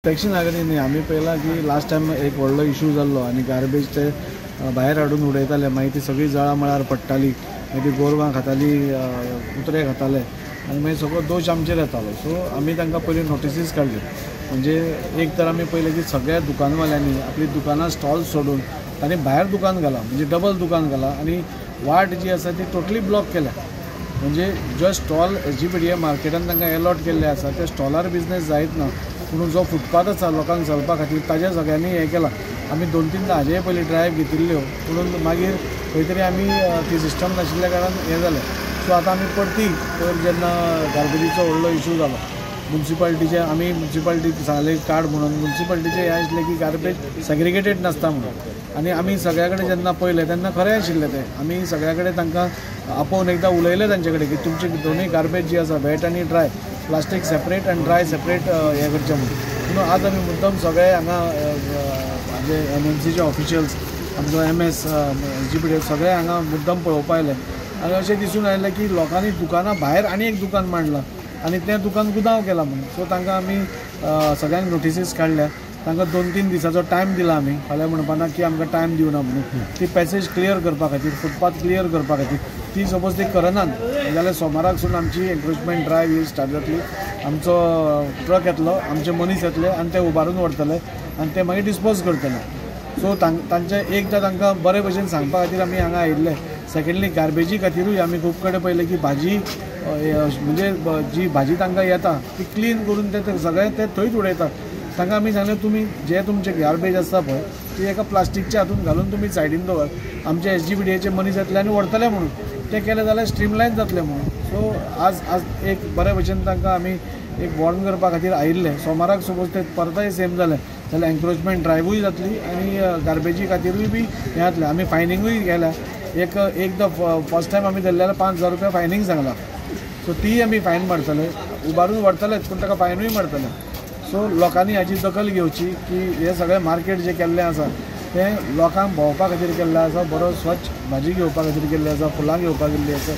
Inspection Agri न्ही, आमी पळयलां की लास्ट टायम एक व्हडलो इशू जाल्लो आनी गार्बेज ते भायर हाडून उडयताले, मागीर ती सगळी जळां मळार पडटाली, मागीर ती गोरवां खाताली, कुत्रे खाताले आनी मागीर सगळो दोश आमचेर येतालो. सो आमी तांकां पयलीं नोटिसीस काडल्यो. म्हणजे एक तर आमी पळयलें की सगळ्या दुकानवाल्यांनी आपली दुकानां स्टॉल सोडून तांणी भायर दुकान घालां, म्हणजे डबल दुकान घालां आनी वाट जी आसा ती टोटली ब्लॉक केल्या. म्हणजे जो स्टॉल SGPDA मार्केटान तांकां एलॉट केल्ले आसा त्या स्टॉलार बिजनेस जायत ना, पूण जो फुटपाथ आसा लोकांक चलपा खातीर ताज्या सगळ्यांनी हें केलां. आमी 2-3 हाजे पयलीं ड्रायव्ह घेतिल्ल्यो, पूण मागीर खंय तरी आमी ती सिस्टम नाशिल्ल्या कारणान हें जालें. सो आतां आमी परती पयर जेन्ना गार्बेजीचो व्हडलो इशू जालो, म्युनिसिपालिटीचे आमी म्युनिसिपालिटीक सांगलें कार्ड म्हणून, म्युनिसिपालिटीचें हें आशिल्लें की गार्बेज सेग्रिगेटेड नासता म्हणून. आनी आमी सगळ्या कडेन जेन्ना पळयलें तेन्ना खरें आशिल्लें तें. आमी सगळ्या कडेन तांकां आपोवन एकदां उलयलें तांचे कडेन की तुमची दोनूय गार्बेज जी आसा वेट आनी ड्राय, प्लास्टीक सेपरेट आनी ड्राय सेपरेट हें करचें म्हणून. पूण आज आमी मुद्दम सगळे हांगा जे MMCचे ऑफिशियल्स, आमचो MS SGPDA सगळे हांगा मुद्दम पळोवपा आयले आनी अशें दिसून आयलें की लोकांनी दुकानां भायर आनी एक दुकान मांडलां आनी तें दुकान गुदांव केलां म्हणून. सो तांकां आमी सगळ्यांक नोटिसीस काडल्या, तांकां 2-3 दिसाचो टायम दिला आमी. फाल्यां म्हणपाना की आमकां टायम दिवना म्हणून, ती पॅसेज क्लियर करपा खातीर, फुटपाथ क्लियर करपा खातीर. ती सपोज ती करनात जाल्यार सोमाराक सून आमची एन्क्रोचमेंट ड्रायव्ह ही स्टार्ट जातली. आमचो ट्रक येतलो, आमचे मनीस येतले आनी ते उबारून व्हरतले आनी ते मागीर डिस्पोज करतले. सो तांचे एकदां तांकां बरे भशेन सांगपा खातीर आमी हांगा आयिल्ले. सेकेंडली गार्बेजी खातीरूय आमी खूब कडेन पळयलें की भाजी म्हणजे जी भाजी तांकां येता ती क्लीन करून ते सगळें ते थंयच उडयतात. तांकां आमी सांगलें तुमी जे तुमचे गार्बेज आसता पळय ती एका प्लास्टिकच्या हातून घालून तुमी सायडीन दवर, आमचे SGPDAचे मनीस येतले आनी व्हरतले म्हणून. तें केलें जाल्यार स्ट्रीमलायन जातलें म्हणून. सो आज आज एक बरे भशेन तांकां आमी एक वॉर्न करपा खातीर आयिल्ले. सोमाराक सपोज ते परतय सेम जालें जाल्यार एन्क्रोचमेंट ड्रायव्हूय जातली आनी गार्बेजी खातीरूय बी हें जातलें. आमी फायनिंगूय केल्या. एक एकदां फर्स्ट टायम आमी धरले जाल्यार 5,000 रुपया फायनींग सांगलां. सो तीय आमी फायन मारतले, उबारून व्हरतलेच पूण ताका फायनूय मारतले. सो लोकांनी हाची दखल घेवची की हें सगळें मार्केट जें केल्लें आसा तें लोकांक भोंवपा खातीर केल्लें आसा, बरो स्वच्छ भाजी घेवपा खातीर केल्लें आसा, फुलां घेवपा केल्लीं आसा.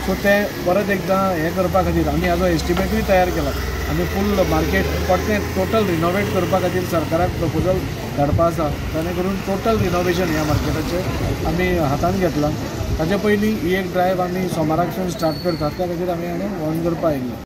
सो तें परत एकदां हें करपा खातीर आमी हाजो एस्टिमेटूय तयार केला. आमी फूल मार्केट परतें टोटल रिनोवेट करपा खातीर सरकाराक प्रपोजल धाडपा आसा, जाणे करून टोटल रिनोवेशन ह्या मार्केटाचें आमी हातान घेतलां. ताचे पयलीं ही एक ड्रायव्ह आमी सोमाराकसून स्टार्ट करतात, त्या खातीर आमी हांगा वॉर्न करपा आयिल्ले.